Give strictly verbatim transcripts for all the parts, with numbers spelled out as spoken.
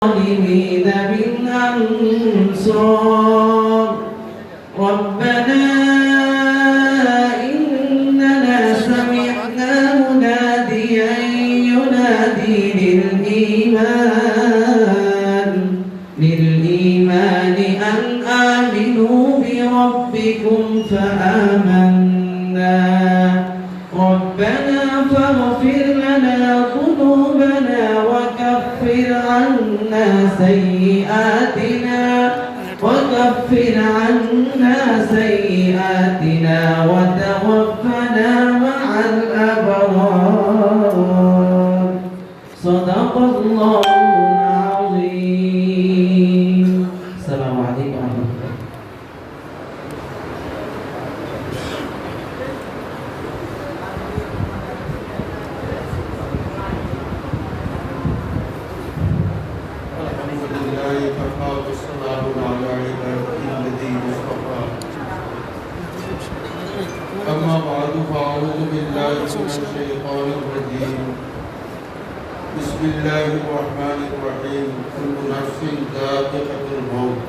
الظالمين من أنصار. ربنا إننا سمعنا مناديا ينادي للإيمان، للإيمان أن آمنوا بربكم فآمنا. ربنا فاغفر لنا ذنوبنا وكفر عنا سيئاتنا، وكفر عنا سيئاتنا وتوفنا مع الأبرار. صدق الله العظيم. السلام عليكم ورحمة الله. الحمد لله وكفى وسلام على عباده الذين اصطفى. أما بعد فأعوذ بالله من الشيطان الرجيم. بسم الله الرحمن الرحيم. كل نفس ذائقة الموت.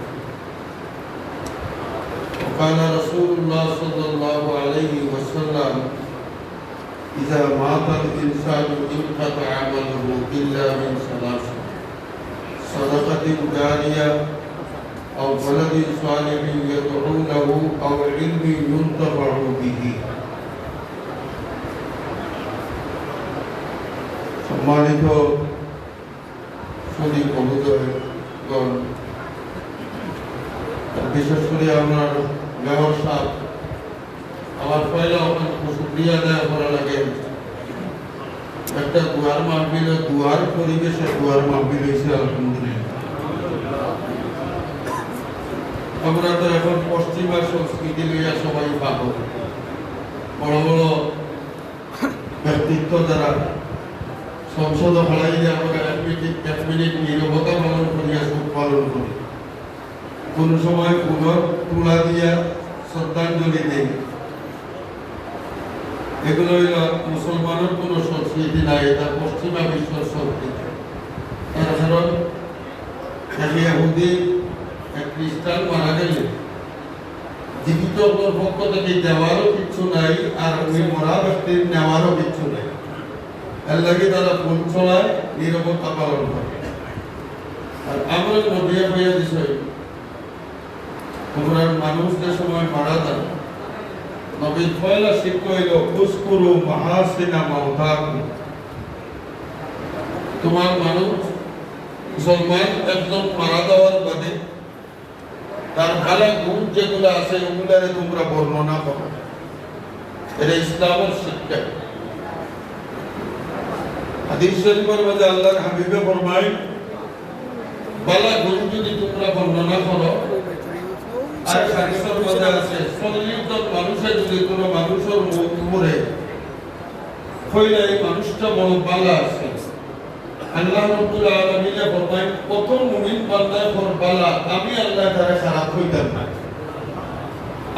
وقال رسول الله صلى الله عليه وسلم: إذا مات الإنسان انقطع عمله إلا من ثلاث: صدقة جارية أو ولد صالح يدعو له أو علم ينتفع به. সম্মানিত সুদী মহোদয়গণ, আর বিশেষ করে আমার মেয়র সাহেব, আমার পয়লা অসংখ্য শুকরিয়া আদায় করা লাগে। একটা দোয়ার মাহফিল, দোয়ার পরিবেশে দোয়ার মাহফিল হয়েছে, আলহামদুলিল্লাহ। আমরা তো এখন পশ্চিমা সংস্কৃতি লইয়া সবাই পাগল। বড় বড় ব্যক্তিত্ব যারা সংসদ হারাইলে আমরা এক মিনিট, এক মিনিট নীরবতা পালন করিয়া শোক পালন করি, কোন সময় ফুলর তুলা দিয়া শ্রদ্ধাঞ্জলি দেই। এগুলো হইল মুসলমানের কোনো সংস্কৃতি নাই, এটা পশ্চিমা বিশ্বর সংস্কৃতি। তার কারণ এক ইহুদি, এক খ্রিস্টান মারা গেলে জীবিত অকলর পক্ষ থেকে দেওয়ারও কিচ্ছু নাই, আর ওই মরা ব্যক্তির নেওয়ারও কিচ্ছু নাই। এর লাগি তারা ফুল ছড়ায়, নীরবতা পালন করে। আর আমরা নবী হয়ে দিছে, তোমরা মানুষ যে সময় মারা যান, নবীর পয়লা শিক্ষা হইল, "উযকুরু মাহাসিনা মাওতাকুম।" তোমার মানুষ, মুসলমান একজন মারা যাওয়ার বাদে তার ভালা গুণ যেগুলো আছে, ওগুলারে তোমরা বর্ণনা করো। এটা ইসলামের শিক্ষা। হাদিস শরীফের মধ্যে আল্লাহর হাবিবে ফরমায়, ভালা গুণ যদি তোমরা বর্ণনা করো, আর হাদিসের মধ্যে আছে, চল্লিশ জন মানুষে যদি কোনো মানুষের মৌত পড়ে, কইলে এই মানুষটা বড় ভালা আছে। আল্লাহ রাব্বুল আলামিনে ফরমায়, প্রথম মুমিন বান্দায় ফর ভালা, আমি আল্লাহ তারে খারাপ কইতাম না।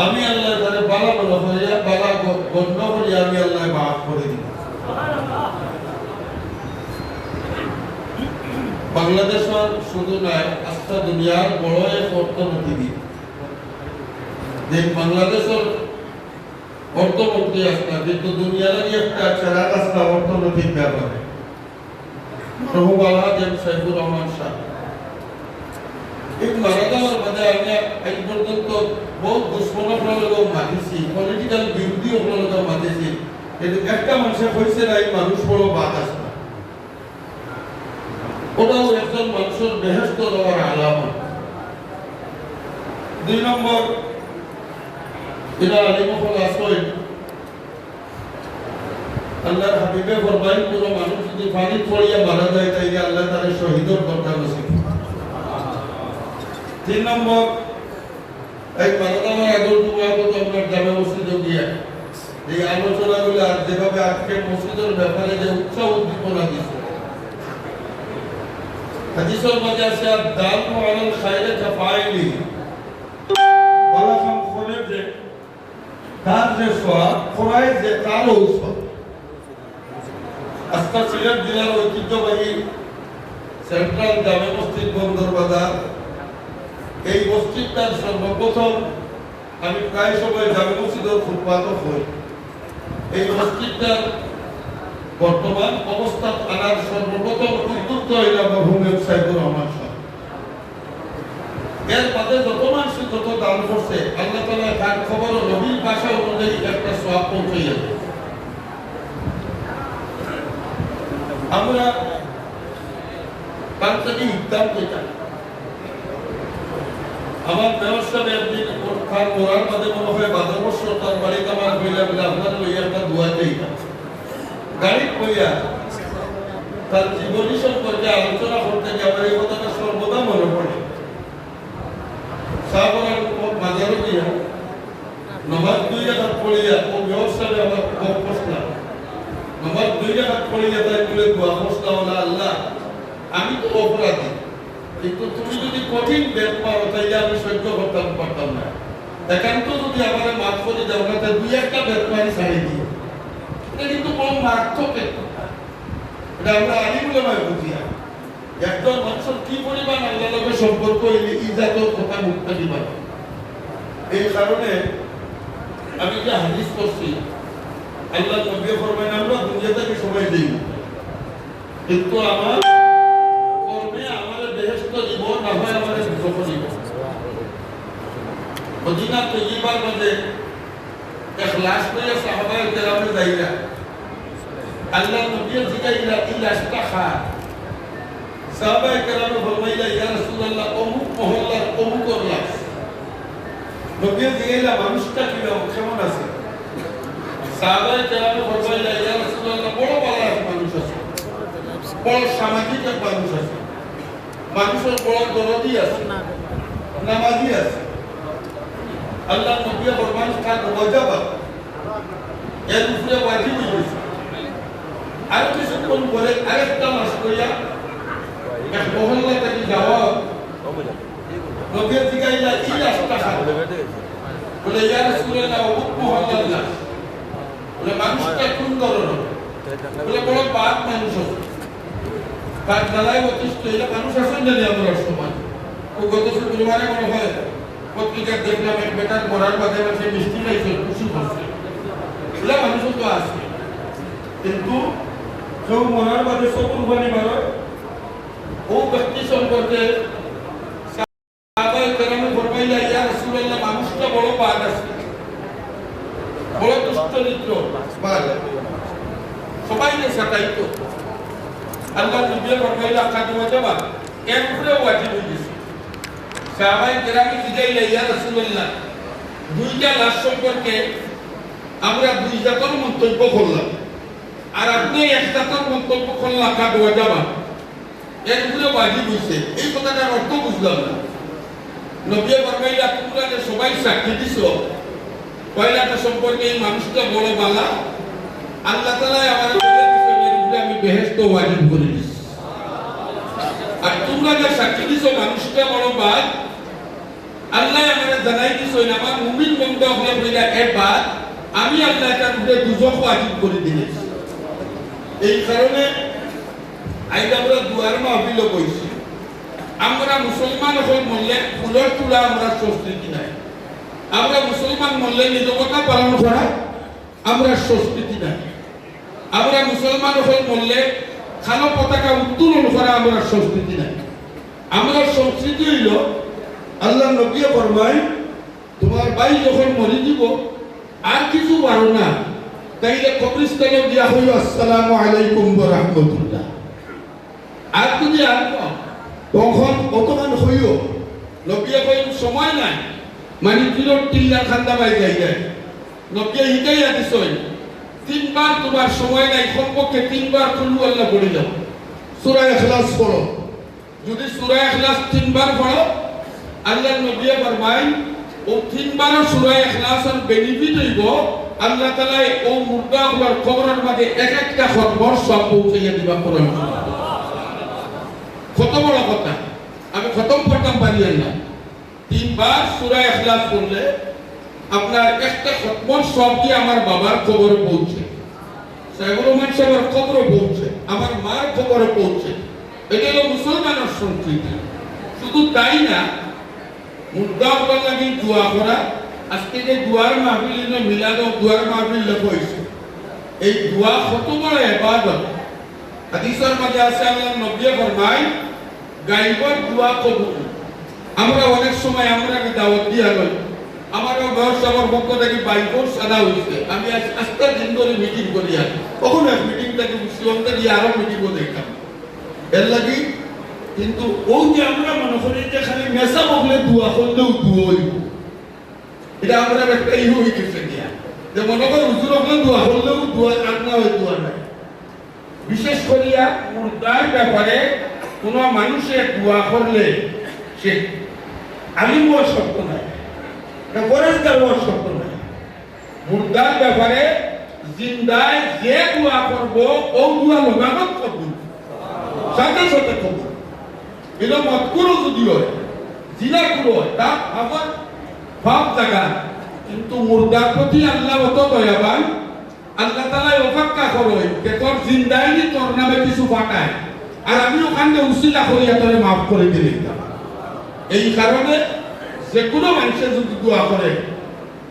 আমি আল্লাহ তারে ভালা মনে করিয়া, ভালা গ-, গণ্য করিয়া আমি আল্লাহ মাফ করে দিব। বাংলাদেশর শুধু নয়, আস্তা দুনিয়ার বড় এক অর্থনীতিবিদ। যে বাংলাদেশর অর্থমন্ত্রী আসলা, কিন্তু দুনিয়ার একটা চেরা আসলা অর্থনৈতিক ব্যাপারে। মরহুম আলহাজ এম সাইফুর রহমান সাহেব। এই মারা যাওয়ার বাদে আমি আজ পর্যন্ত বহুত দুশ্মন অকলর লগেও মাতিছি, political বিরোধী অকলর লগেও মাতিছি, কিন্তু একটা মানুষে কইছে না, এই মানুষ বড় বাদ আছে। ওটাও একজন মানুষের বেহেস্ত যাওয়ার আলামত। দুই নম্বর, এরা আলিম অকল আছইন, আল্লাহর হাবিবে ফরমাইন, কোনো মানুষ যদি পানিত পড়িয়া মারা যায়, তাইলে আল্লাহ তারে শহীদর দরজা নসিব। তিন নম্বর, এই মারা যাওয়ার আগর জুমার মতো আপনার জামে মসজিদে গিয়া এই আলোচনাগুলো আর যেভাবে আজকে মসজিদের ব্যাপারে যে উৎসাহ উদ্দীপনা দিছে, হাদিসের মাঝে আছে, "আদ-দাল্লু আলাল খায়রি কাফাইলিহি।" ভালা কাম করে যে, তার যে সওয়াব, করায় যে তারও সওয়াব। আস্তা সিলেট জেলার ঐতিহ্যবাহী সেন্ট্রাল জামে মসজিদ এই মসজিদটার সর্বপ্রথম, আমি প্রায় সময় জামে মসজিদর খুতবাত কই, এই মসজিদটার বর্তমান অবস্থা আনার সর্বপ্রথম উদ্যোক্তা অইলা মরহুম এম সাইদুর রহমান সাহেব। এর বাদে যত মানুষ যত দান করছে, আল্লাহ তাআলা তার কবর নবীর ভাষা অনুযায়ী একটা সওয়াব পৌঁছাইয়া দেয়। আমরা তার থেকে উদ্যান কইতাম। আমার মেয়র সাহেব একদিন ওর, তার মরার বাদে মনে হয় বারো বছর তার বাড়িতে আমার কইলা বলে, "আপনার লইয়া একটা দোয়া চাইতাম।" গাড়ি কইয়া তার জীবনী সম্পর্কে আলোচনা করতে গিয়ে আমার এই কথাটা সর্বদা মনে পড়ে। সাহাবারা মাজারো গিয়া নমাজ দুই রাকাত পড়িয়া, ও মেয়র সাহেব আমার বড় প্রশ্ন, নমাজ দুই রাকাত পড়িয়া তাই বলে দোয়া করছিলা, "ওলা আল্লাহ, আমি তো অপরাধী, কিন্তু তুমি যদি কঠিন বেত মারো, তাইলে আমি সহ্য করতাম পারতাম না। একান্ত যদি আমারে মাফ করে দাও না, তাই দুই একটা বেত মারি ছাড়ি দিও।" এটা কিন্তু বড় মারাত্মক একটা কথা। এটা আমরা আলিম উলামায় বুঝিয়া। একজন মানুষের কি পরিমাণ আল্লাহর লগে সম্পর্ক হইলে ই জাতর কথা মুখ থাকি বার। এই কারণে আমি যে হাদিস করছি, আল্লাহর নবী ফরমাইন, "আমরা দুনিয়া থাকি সবাই যাইমু, কিন্তু আমার কর্মে আমারে বেহেশত দিব, না হয় আমারে দুজখো দিব।" মদিনা তৈয়বার মাঝে এক লাশ লইয়া সাহাবায়ে কেরামে যাইরা। আল্লাহর নবীয়ে জিগাইলা, "ই লাশটা কার?" সাহাবায়ে কেরামে ফরমাইলা, "ইয়া রাসূলুল্লাহ, অমুক মহল্লার অমুকর লাশ।" নবীয়ে জিগাইলা, "মানুষটা কিরকম, কেমন আছে?" সাহাবায়ে কেরামে ফরমাইলা, "ইয়া রাসূলুল্লাহ, বড় ভালা এক মানুষ আছে, বড় সামাজিক এক মানুষ আছে।" মানুষর বড় দরদি আছে, নামাজি আছে। আল্লাহর নবী ফরমান, "কাদ ওয়াজাবা।" এর উপরে ওয়াজিব হয়ে গেছে। আর কিছুক্ষণ পরে আরেকটা লাশ লইয়া এক মহল্লা থাকি যাওয়া। নবী জিগাইলা, "ই লাশটা কার?" বলে, "ইয়া রাসূলুল্লাহ, অমুক মহল্লার লাশ।" বলে, "মানুষটা কোন ধরনের?" বলে, "বড় বাদ মানুষ আছে।" তার জ্বালায় অতিষ্ঠ হইলে মানুষ আছেন জানি আমরা সমাজ। ও গত শুক্রবারে মনে হয় পত্রিকায় দেখলাম এক বেটার মরার বাদে মানুষে মিষ্টি খাইছে, খুশি করছে। এগুলা মানুষও তো আছে। কিন্তু কেউ মরার বাদে চোখ উঠানি মারে, ও ব্যক্তি সম্পর্কে সাহাবায়ে কেরামে ফরমাইলা, "ইয়া রাসূলুল্লাহ, মানুষটা বড় বাদ আছে, বড় দুশ্চরিত্র, বাদ। সবাইরে সাতাইতো।" আল্লাহর নবী ফরমাইলা, "কাদ ওয়াজাবা।" এর উপরে ওয়াজিব হয়ে গেছে। সাহাবায়ে কেরামে জিগাইলা, "ইয়া রাসূলুল্লাহ, দুইটা লাশ সম্পর্কে আমরা দুই জাতর মন্তব্য করলাম, আর আপনি এক জাতর মন্তব্য করলা, কাদ ওয়াজাবা।" এর উপরে ওয়াজিব হইছে, এই কথাটার অর্থ বুঝলাম না। নবী ফরমাইলা, "তোমরা যে সবাই সাক্ষী দিছো, পয়লাটা সম্পর্কে এই মানুষটা বড় বালা, আল্লাহ তাআলায় আমারে বলে দিছেন, এর উপরে আমি বেহেশত ওয়াজিব করে দিছি। আর তোমরা যে সাক্ষী দিছো মানুষটা বড় বাদ, আল্লাহ আমারে জানাই দিছেন, আমার মুমিন বন্দা হলে বইলা এ বাদ, আমি আল্লাহ তার উপরে দুজখ ওয়াজিব করে দিয়েছি।" এই কারণে আইজ আমরা দুয়ার মাহফিলও বইছি। আমরা মুসলমান হল মরলে ফুলর তুলা আমরা সংস্কৃতি নাই। আমরা মুসলমান মরলে নীরবতা পালন করা আমরা সংস্কৃতি নাই। আমরা মুসলমান হল মরলে কালো পতাকা উত্তোলন করা আমরা সংস্কৃতি নাই। আমরা সংস্কৃতি হইল আল্লাহর নবী ফরমায়, "তোমার ভাই যখন মরি দিব, আর কিছু পারো না, তাইলে কবরস্থানে গিয়া হইল আসসালামু আলাইকুম ওয়া রাহমাতুল্লাহ।" আর তুমি আর কও, তখন অতখান হইও, নবী কইন সময় নাই, মানে কিরোর টিল্লার খান্দা বাই যাই যায়। নবী হিকাইয়া দিছইন, তিনবার তোমার সময় নাই, কমপক্ষে তিনবার কুলহু আল্লাহ পড়ি যাও, সূরা ইখলাস পড়ো। যদি সূরা ইখলাস তিনবার পড়ো, আল্লাহর নবী ফরমাইন, ও তিনবারও সূরা ইখলাসর benefit হইব, আল্লাহ তাআলায় ও মুর্দা অকলর কবরর মাঝে এক একটা খতমর সওয়াব পৌঁছাইয়া দিবা কোরআন। কত বড় কথা, আমি খতম করতাম পারি না। তিনবার সূরা ইখলাস পড়লে আপনার একটা খতমর সওয়াব দিয়ে আমার বাবার কবরে পৌঁছে, সাইফুর রহমান সাহেবের কবরে পৌঁছে, আমার মার কবরে পৌঁছে। এটা হলো মুসলমানের সংস্কৃতি। শুধু তাই না, মুর্দা অকলর লাগি দোয়া করা। আজকে যে দোয়ার মাহফিল, ইনো মিলাদ ও দোয়ার মাহফিল লেখা অইছে, এই দোয়া কত বড় ইবাদত। হাদিসর মাঝে আছে, আল্লাহর নবী ফরমায়, গাইবর দোয়া কবুল। আমরা অনেক সময় আমরা দাওয়াত দিয়া লই, আমারও বয়স আমার পক্ষ থাকি বাইবর সাদা অইছে, আমি আজ আস্তা দিন ধরি মিটিং করি, আর কখনো এক মিটিং থাকি শিলং থাকি আরো মিটিংও দেখতাম। এর লাগি কিন্তু ও যে আমরা মনে করি যে খালি মেসাব অকলে দোয়া করলেও দোয়া অইব, এটা আমরা একটা ইয়ে হয়ে গেছে গিয়া, যে মনে করি হুজুর অকলে দোয়া করলেও দোয়া, আর না হয় দোয়া নাই। বিশেষ করিয়া মুর্দার ব্যাপারে কোনো মানুষে দোয়া করলে সে আলিম হওয়ার শর্ত নাই, না পরেজগার হওয়ার শর্ত নাই। মুর্দার ব্যাপারে জিন্দায় যে দোয়া করব, ও দোয়া লগালগ কবুল, সাথে সাথে কবুল। এটা মতকুরও যদি হয়, জিনাকুরও হয়, তা আবার পাপ জাগা। কিন্তু মুর্দার প্রতি আল্লাহ অত দয়াবান, আল্লাহ তাআলা অপেক্ষা করইন যে তোর জিন্দাইনি তোর নামে কিছু পাঠায়, আর আমি ওখানে উসিলা করিয়া তোরে মাফ করে দিলাম। এই কারণে যে কোনো মানুষে যদি দোয়া করে,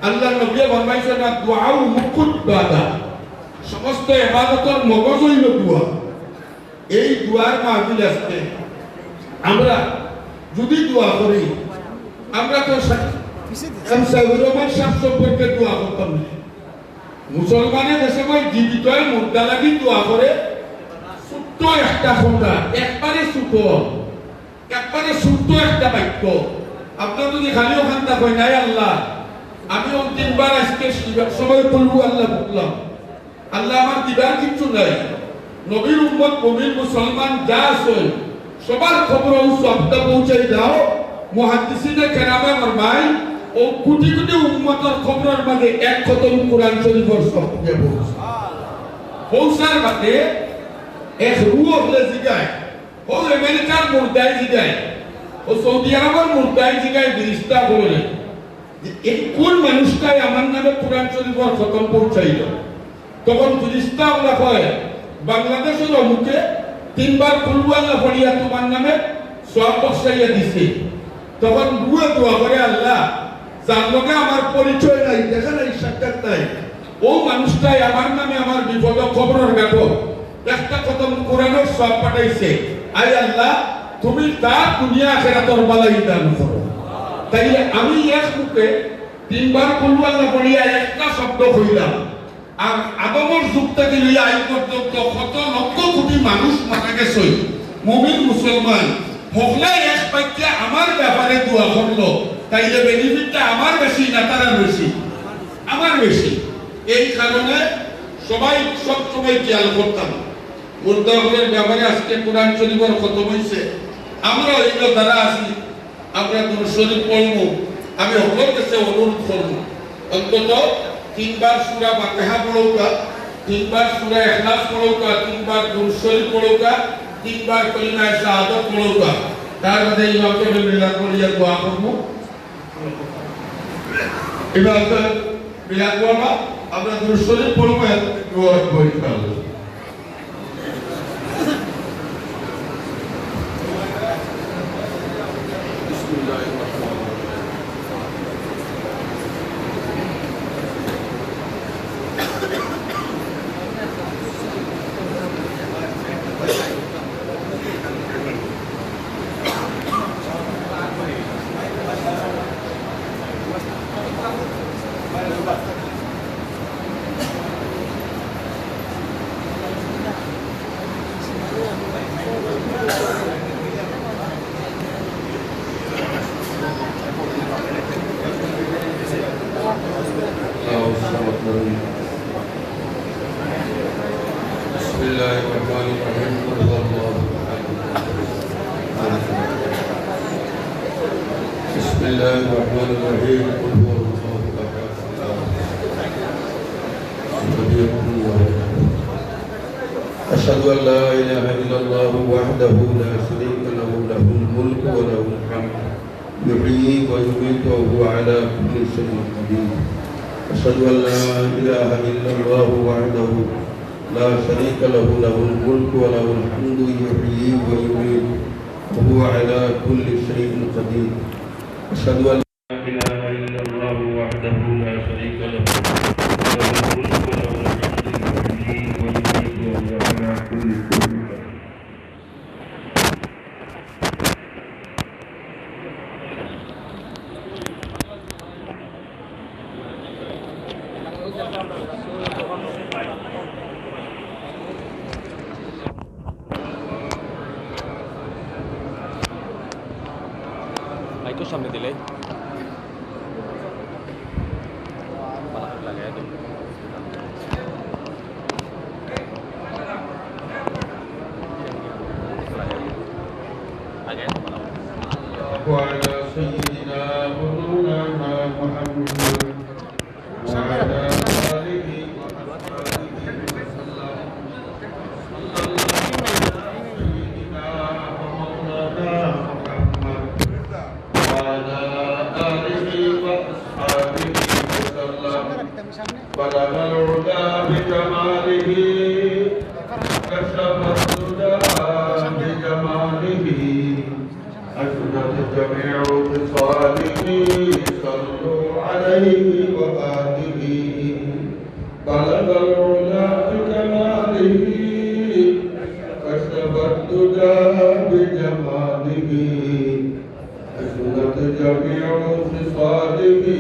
আল্লাহর নবী ফরমাইছেন, "আর দোয়াও মুকুত বাদা", সমস্ত ইবাদতর মগজ অইল দোয়া। এই দোয়ার মাহফিল আজকে আমরা যদি দোয়া করি, আমরা তো সা-, এম সাহেব রহমান সাহেব সম্পর্কে দোয়া করতাম না। মুসলমানে যে সময় জীবিত অয় মুর্দা লাগি দোয়া করে, ছোট্ট একটা কথা, একবারে ছোট, একবারে ছোট্ট একটা বাক্য। আপনি যদি খালি ওখান থাকেন, "আয় আল্লাহ, আমি অন্তিমবার আজকে সময় কুলহু আল্লাহ বললাম, আল্লাহ আমার দিবার কিচ্ছু নাই, নবীর উম্মত মুমিন মুসলমান যা আছে, সবার কবরো সওয়াবটা পৌঁছাই দাও।" মুহাদ্দিসিনে কেরামে ফরমায়, ও কোটি কোটি উম্মতর কবরর মাঝে এক খতম কোরআন শরীফর সওয়াব গিয়া পৌঁছে। পৌঁছার বাদে এক রুহ অকলে জিগায়, ও আমেরিকার মুর্দায় জিগায়, ও সৌদি আরবর মুর্দায় জিগায় ফিরিস্তা অকলরে, যে এই কোন মানুষটায় আমার নামে কোরআন শরীফর খতম পৌঁছাইল? তখন ফিরিস্তা অকলে কয়, "বাংলাদেশর অমুকে তিনবার কুলহু আল্লাহ পড়িয়া তোমার নামে সওয়াব বখশাইয়া দিছে।" তখন রুহে দোয়া করে, "আল্লাহ, যার লগে আমার পরিচয় নাই, দেখা নাই, সাক্ষাৎ নাই, ও মানুষটায় আমার নামে আমার বিপদ কবরর ঘাটো একটা খতম কোরআনর সওয়াব পাঠাইছে। আয় আল্লাহ, তুমি তার দুনিয়া আখেরাতর বালাই দান করো।" তাইলে আমি এক মুখে তিনবার কুলহু আল্লাহ পড়িয়া একটা শব্দ কইলাম, আর আদমর যুগ থাকি লইয়া আইজ পর্যন্ত কত লক্ষ কোটি মানুষ মারা গেছে, মুমিন মুসলমান, হকলে এক বাক্যে আমার ব্যাপারে দোয়া করলো, তাইলে বেনিফিটটা আমার বেশি না তারার বেশি? আমার বেশি। এই কারণে সবাই সব সময় খেয়াল করতাম, মুর্দা অকলর ব্যাপারে আজকে কোরআন শরীফর খতম হইছে, আমরা অইন্য যারা আছি, আমরা দুরূদ শরীফ পড়মু। আমি হকলর কাছে অনুরোধ করমু, অন্তত তিনবার সূরা ফাতিহা পড়উক্কা, তিনবার সূরা ইখলাস পড়উক্কা, তিনবার দুরূদ শরীফ পড়উক্কা, তিনবার কলিমায়ে শাহাদত পড়উক্কা। তার বাদে ইমাম সাহেব মিলাদ পড়িয়া দোয়া করমু। ইমাম সাহেব মিলাদ পড়বা, আমরা দুরূদ শরীফ পড়মু, এত দোয়া করবো ইনশাআল্লাহ। بسم الله الرحمن الرحيم. قل هو الله أحد. بسم الله الرحمن الرحيم. قل هو الله أحد. أشهد أن لا إله إلا الله وحده لا شريك له، له الملك وله الحمد، يحيي ويميت وهو على كل شيء قدير. أشهد أن لا إله إلا الله وحده لا شريك له، له الملك وله الحمد، يحيي ويميت وهو على كل شيء أشهد أن لا إله إلا الله وحده لا شريك له، له الملك وله الحمد يحيي ويميت وهو على كل شيء قدير. মাইকর সামনে দিলে ভালা লাগাই দিন। আগে তো ভালা। وعلى سيدنا ومولانا محمد وعلى آله وأصحابه وسلم. صلى الله على سيدنا ومولانا محمد وعلى آله وأصحابه وسلم. بلغ العلا بكماله، كشف الدجى بجماله، حسنت جميع خصاله، صلوا عليه وآله. بلغ العلا بكماله، كشف الدجى بجماله، حسنت جميع خصاله،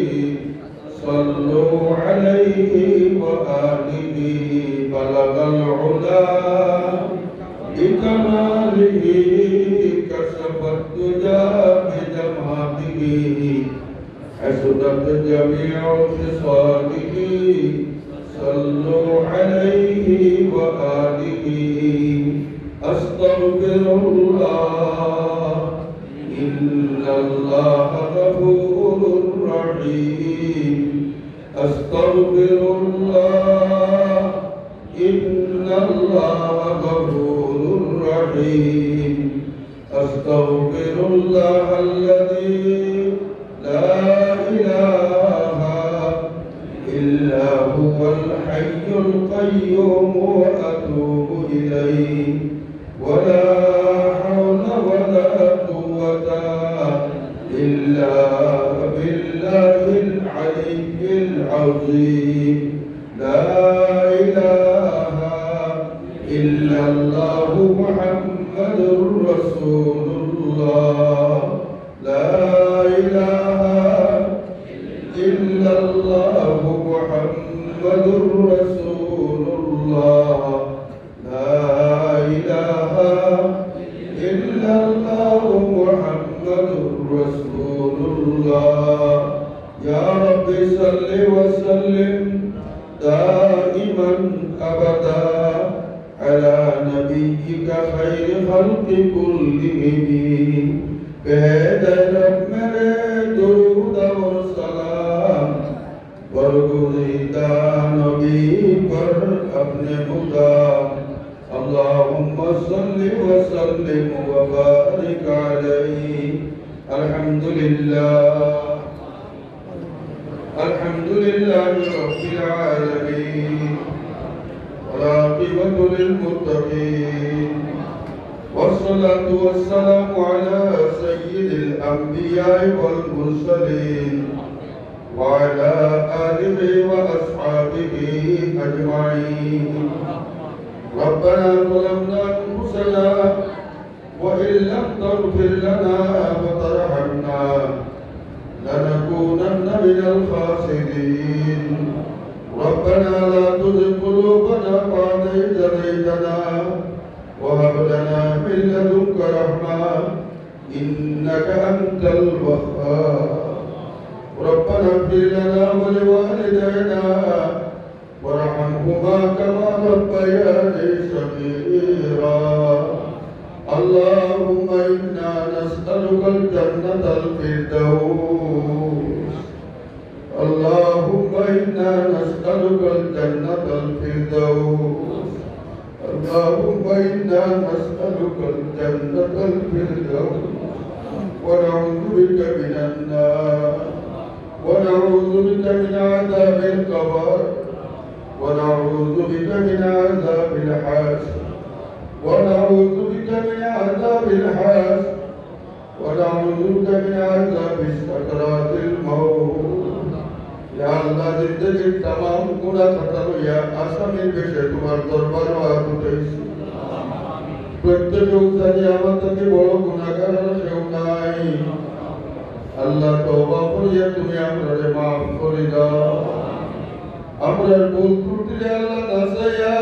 صلوا عليه وآله. بلغ العلا بكماله، كشف الدجى بجماله، حسنت جميع خصاله، صلوا عليه وآله. أستغفر الله، إن الله غفور رحيم. أستغفر الله، إن الله غفور رحيم. أستغفر الله الذي لا إله إلا هو الحي القيوم وأتوب إليه. ولا حول ولا قوة إلا بالله العلي العظيم. لا إله إلا الله محمد رسول الله. لا إله إلا الله محمد رسول الله. لا إله إلا الله محمد رسول الله. يا رب صل وسلم دائما أبدا على نبيك خير خلق كلهم. بهذا رب میرے درود اور سلام برگزیدہ نبی پر اپنے مدام۔ اللهم صل وسلم وبارك عليه۔ الحمد لله۔ الحمد لله رب العالمين۔ والعاقبة للمتقين۔ والصلاة والسلام على سيد الأنبياء والمرسلين۔ وعلى آله وأصحابه أجمعين. ربنا ظلمنا أنفسنا وإن لم تغفر لنا وترحمنا لنكونن من الخاسرين. ربنا لا تزغ قلوبنا بعد إذ هديتنا وهب لنا من لدنك رحمة إنك أنت الوهاب. ربنا اغفر لنا ولوالدينا وارحمهما كما ربياني صغيرا. اللهم إنا نسألك الجنة الفردوس. اللهم إنا نسألك الجنة الفردوس. اللهم إنا نسألك الجنة الفردوس ونعوذ بك من النار ونعوذ بك من عذاب القبر ونعوذ بك من عذاب الحشر ونعوذ بك من عذاب الحشر ونعوذ بك من عذاب سكرات الموت. ইয়া আল্লাহ, জিন্দেগির তামাম গুনাহ খাতা লইয়া আসামির বেশে তুমার দরবারো আত উঠাইছি। প্রত্যেকে জানি আমার থাকি বড় গুনাহগার আর কেউ নাই। আল্লাহ, তওবা করিয়া তুমি আমরারে মাফ করি দাও। আমরার ভুল ত্রুটিরে আল্লাহ না চাইয়া,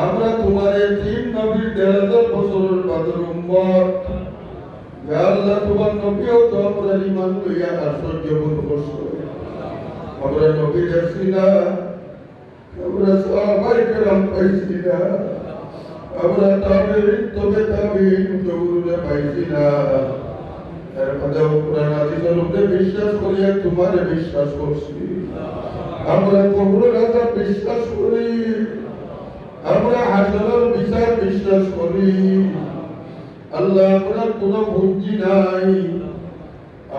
আমরা তুমার এতিম নবীর দেড় হাজার বছরর বাদর উম্মত। ইয়া আল্লাহ, তুমার নবীও তো আমরার ইমান লইয়া আশ্চর্য বোধ করছে। আমরা নবীর সিনা, আমরা সাহাবায়ে কেরাম পাইছি না, আমরা তাবেঈন, তবে তাবেঈন, হুজুররে পাইছি না। এর মধ্যে কোরআন হাদিসর উপরে বিশ্বাস করিয়া তুমারে বিশ্বাস করছি। আমরা কবরর আযাব বিশ্বাস করি, আমরা হাশরর বিচার বিশ্বাস করি। আল্লাহ, আমরার কুনু পুঞ্জি নাই।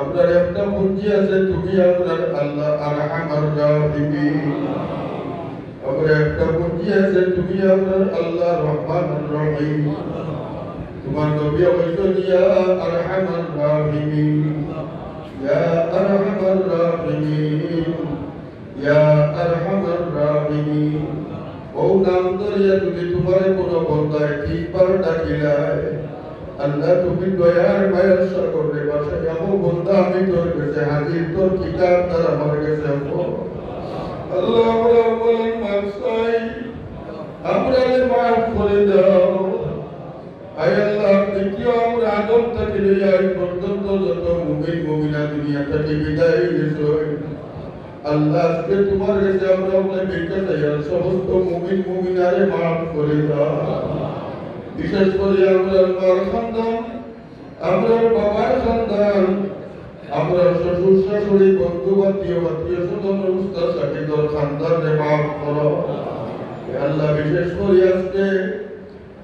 আমরার একটা পুঞ্জি আছে, তুমি আমরার আল্লাহ আরহামার রাহিমিন। আমরার একটা পুঞ্জি আছে, তুমি আমরার আল্লাহ রহমানুর রহিম। তুমার নবী কইছইন, ইয়া আরহামার রাহিমিন, ইয়া আরহামার রাহিমিন। ইয়া আরহামার রাহিমিন, অউ নাম ধরিয়া যদি তুমারে কুনু বন্দায় তিনবার ডাকিলায়, আল্লাহ তুমি দয়ার মায়ার সাগরে ভাসাইয়া কও, বন্দা আমি তোর গেছে হাজির, তোর কিতাব তার আমার গেছে আছে। আল্লাহ, আমরা আমরার মাফ চাই, আমরারে মাফ করি দাও। আয় আল্লাহ, দ্বিতীয় আমরা আদম থাকি লইয়া আজ পর্যন্ত যত মুমিন মুমিনা দুনিয়া থাকি বিদায় নিছইন, আল্লাহ, আজকে তুমার গেছে আমরা অকলে ভিক্ষা চাইয়ার, সমস্ত মুমিন মুমিনারে মাফ করি দাও। বিশেষ করি আমরার মার খান্দান, আমরার বাবার খান্দান, আমরার শ্বশুর শাশুড়ি, বন্ধু বান্ধব, আত্মীয় স্বজন, উস্তাদ শাগির্দর খান্দানরে মাফ করো। এ আল্লাহ, বিশেষ করি আজকে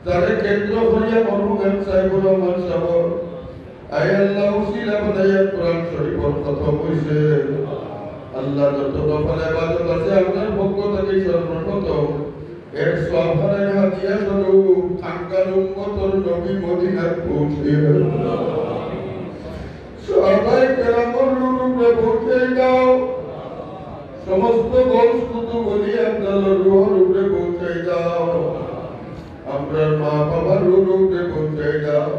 যারে কেন্দ্র করিয়া মরহুম এম সাহেবুর রহমান সাহেব, আয় আল্লাহ, উসিলা বানাইয়া কোরআন শরীফর খতম অইছে। আল্লাহ, যত নফল ইবাদত আছে, আমরার পক্ষ থাকি সর্বপ্রথম এর সওয়াব হাদিয়া স্বরূপ খানকার উম্মতর নবী মদিনাত পৌঁছে। সাহাবায়ে কেরামর রুহর উপরে পৌঁছে দাও। সমস্ত গৌস কুতুব অলি আবদালর রুহর উপরে পৌঁছে দাও। আমরার মা বাবার রুহর উপরে পৌঁছে দাও।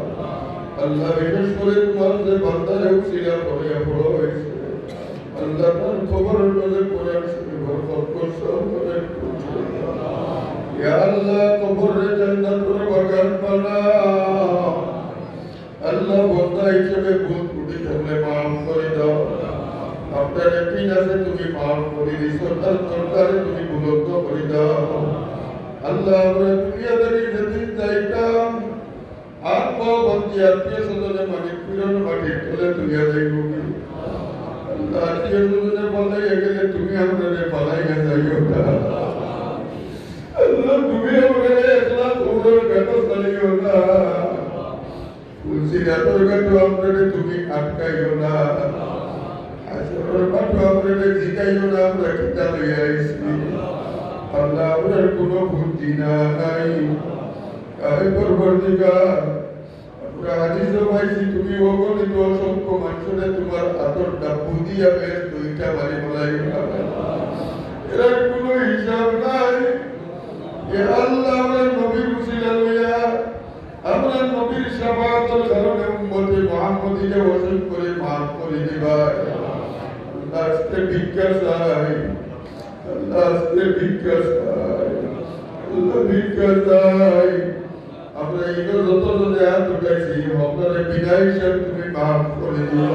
আল্লাহ, বিশেষ করি তুমার যে বান্দারে উসিলা করিয়া বড় অইছে, আল্লাহ, তার কবরর মাঝে কোরআন শরীফর খতম করে পৌঁছে দাও। ইয়া আল্লাহ, কবররে জান্নাতুর বাগান বানাও। আল্লাহ, বন্দা হিসেবে ভুল ত্রুটি থাকলে মাফ করি দাও। আমরার ইয়াকিন আছে তুমি মাফ করি দিছো, তার দরজারে তুমি বুলন্দ করি দাও। আল্লাহ, আমরা দুনিয়া থাকি যেদিন যাইতাম, হাত পাও বান্দি আত্মীয় স্বজনে মাটির ফিরন মাটির তলে তুলিয়া যাইব কি? আল্লাহ, আত্মীয় স্বজনে ফালাইয়া গেলে তুমি আমরারে ফালাইয়া যাইও না। আল্লাহ, তুমি আমরারে একলা কবরর ঘাটো ছাড়িও না। পুলসিরাতর ঘাটো আমরারে তুমি আটকাইও না। হাশরর মাঠো আমরারে জিগাইও না, আমরা কিতা লইয়া আইছি। আল্লাহ, আমরার কুনু পুঞ্জি নাই। আয় পরওয়ারদিগার, আমরা হাদিসো পাইছি, তুমি অগণিত অসংখ্য মানষরে তুমার আতর ডাব্বু দিয়া বেহেস্তো ইটা বানাই বানাইও না। এরার কুনু হিসাব নাই। এ আল্লাহ, আমরার নবীর উসিলা লইয়া, আমরার নবীর শাফাআতর কারণে উম্মতে মুহাম্মদীরে ওয়াসিয়ত করে মাফ করে দিবা। আল্লাহ, আজকে ভিক্ষা চাই। আল্লাহ, আজকে ভিক্ষা চাই। আল্লাহ, ভিক্ষা চাই। আমরা ইনো যতজনে হাত উঠাইছি, হকলরে বিনা হিসাব তুমি মাফ করে দিও।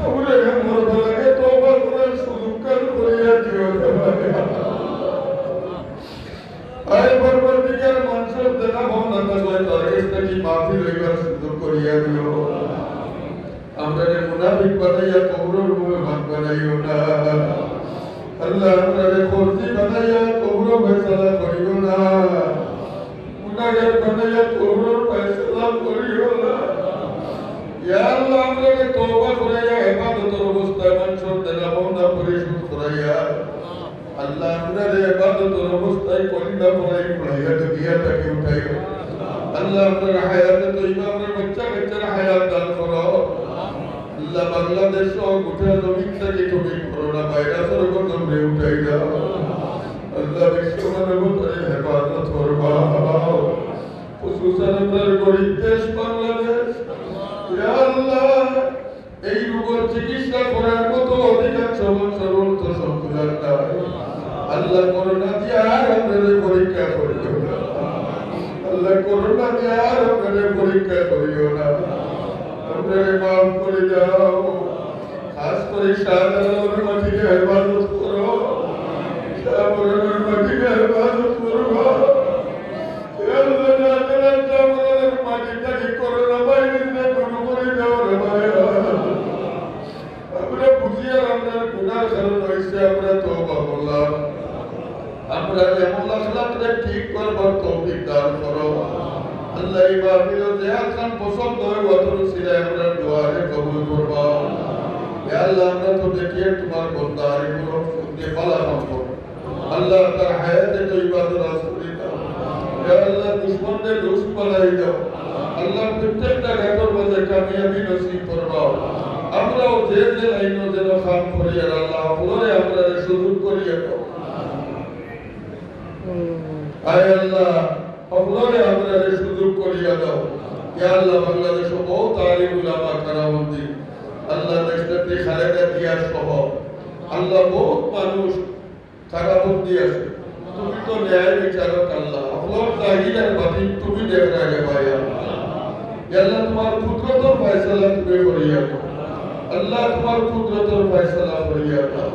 আমরা এখন মরবার আগে তওবা করার সুযোগ কাল করিয়া দিও। আয় পরওয়ারদিগার, মানষর দেনা পাওনা থাকলে তার গেছ থাকি মাফি লইবার সুযোগ করিয়া দিও। আমরারে মুনাফিক বানাইয়া কবরর মেহমান বানাইও না। আল্লাহ, আমরারে কর্জি বানাইয়া কবরর ফয়সালা করিও না। গুনাহগার বানাইয়া কবরর ফয়সালা করিও না। ইয়া আল্লাহ, আমরারে তওবা করাইয়া ইবাদতর অবস্থায় মানষর দেনা পাওনা পরিশোধ করাইয়া, আল্লাহ, আমরারে ইবাদতর অবস্থায় কলিমা পড়াই পড়াইয়া দুনিয়া থাকি উঠাইও। আল্লাহ, আমরার হায়াতে তৈবা, আমরার বাচ্চা কাচ্চার হায়াত দান করো। আল্লাহ, বাংলাদেশ সহ গোটা জমিন থাকি তুমি করোনা ভাইরাসর গজবরে উঠাই দাও। আল্লাহ, বিশ্ব মানবতারে হেফাজত করবা। খুসুসান আমরার গরিব দেশ বাংলাদেশ। ইয়া আল্লাহ, এই রোগর চিকিৎসা করার মতো অধিকাংশ মানুষর অর্থ সম্পদ নাই। আল্লাহ, করোনা দিয়া আর আমরারে পরীক্ষা করিও না। আল্লাহ, করোনা দিয়া আর আমরারে পরীক্ষা করিও না। আমরারে মাফ করি দাও। খাস করি শাহজালালর মাটিরে হেফাজত করো। শাহপরানর মাটিরে হেফাজত করো। এ আল্লাহ, যাদের আল্লাহ, আমাদের মাটি থাকি করোনা ভাইরাসরে দূর করি দাও রে ভাই। আমরা বুঝি আর আমরার গুনার কারণে অইছে, আমরা তওবা করলাম। আমরার আমল আখলাকরে ঠিক করবার তৌফিক দান করো। আল্লাহ, এই মাহফিলো যে আজান পছন্দ অয়, অতর উসিলায় আমরার দোয়ারে কবুল করবা। ইয়া আল্লাহ, আমরা তো দেখি তোমার বন্দা, আর এগুলো শুনতে পালা করো। আল্লাহ, তার হায়াতে তৈবা দরাজ করি দাও। ইয়া আল্লাহ, দুশমনরে দুষ বানাই দাও। আল্লাহ, প্রত্যেকটা ঘাটর মাঝে কামিয়াবি নসিব ফরমাও। আমরাও যে যে লাইনো যেন কাম করি, আর আল্লাহ, হকলরে আমরারে সুযোগ করিয়া দাও। আয় আল্লাহ, হকলরে আমরারে সুযোগ করিয়া দাও। ইয়া আল্লাহ, বাংলাদেশো বহুত আলিম উলামা কারামুদ্দিন, আল্লাহ, দেশনেত্রী খালেদা জিয়া সহ, আল্লাহ, বহুত মানুষ কারাবন্দি আছে। তুমি তো ন্যায় বিচারক আল্লাহ। হকলর জাহির আর বাতিন তুমি দেখরায় রে ভাই আল্লাহ। ইয়া আল্লাহ, তোমার কুদরতর ফয়সালা তুমি করিয়া দাও। আল্লাহ, তোমার কুদরতর ফয়সালা করিয়া দাও।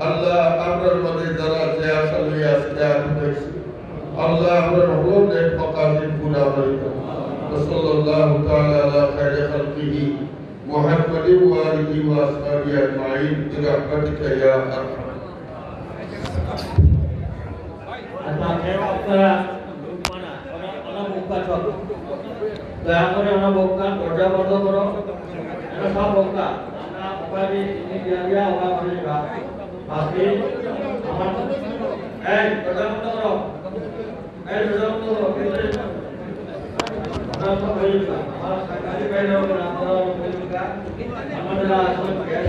আল্লাহ, আমরার মাঝে যারা যে আশা লইয়া আজকে আগুন দেখছে, আল্লাহ, আমরার হকলর নেক মাকাসিদ পুরা করি দাও। وصلى الله تعالى على خير خلقه محمد وآله وأصحابه أجمعين برحمتك يا أرحم আচ্ছা, কেউ আপনারা অনা-, অনা বউক্কা সব। দয়া করে অনা বউক্কা, দরজা বন্ধ করো। এরা সব বউক্কা। আমরা উপাধি চিনি দিয়া দিয়া ওরা বলি বা-, বাকি আমার, এই, দরজা বন্ধ করো। এই, দরজা বন্ধ করো। ওরা সব বলি বা-, আমার সাংবাদিক ভাইরা ওরা, ওরা বলি বা-, আমাদের আসলে গ্যাস,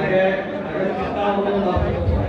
আগে, আগে চিন্তা হলো না।